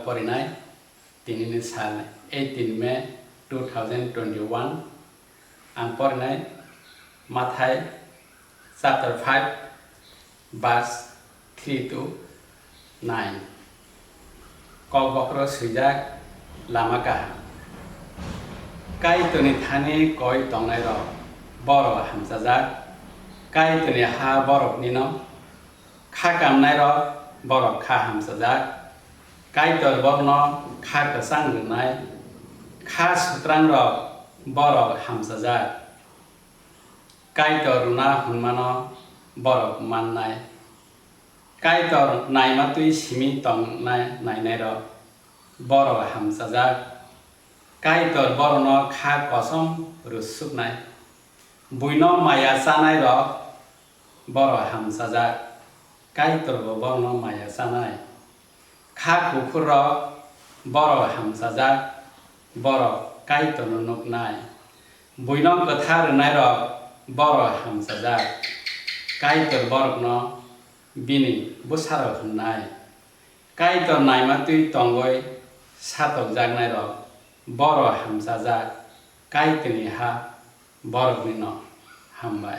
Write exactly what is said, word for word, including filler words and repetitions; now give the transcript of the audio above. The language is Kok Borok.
Porinai tinini sal eighteen May two thousand twenty-one. Ang porinai Mathai chapter five, verse three to nine. Kok bokhoro swijak lama kaham. Kaitorni thani koi tongnairok, borok hamsajak. Kaitorni ha boroknino. Kha kamnairok, borok kha hamsajak. Kaitor borokno kha kwchang rwnai. Kha sutrangrok, borok hamsajak. Kaitor rwna hwnmano borok mannai. Kaitor naima twi simi tongna nainairok, borok hamsajak. Kaitor borokno kha kosom rwsuknai. Buino maya chanairok, borok hamsajak. Kaitorbo borokno maya chanai. Kha kuphurrok, borok hamsajak, borok Kaitorno nuknai. Buino kwthar rwnairok, borok hamsajak, Kaitor borokno bini bwsarok hwnnai. Kaitor naima twi tongwi satokjaknairok, borok hamsajak, Kaitorni ha boroknino. Hambai.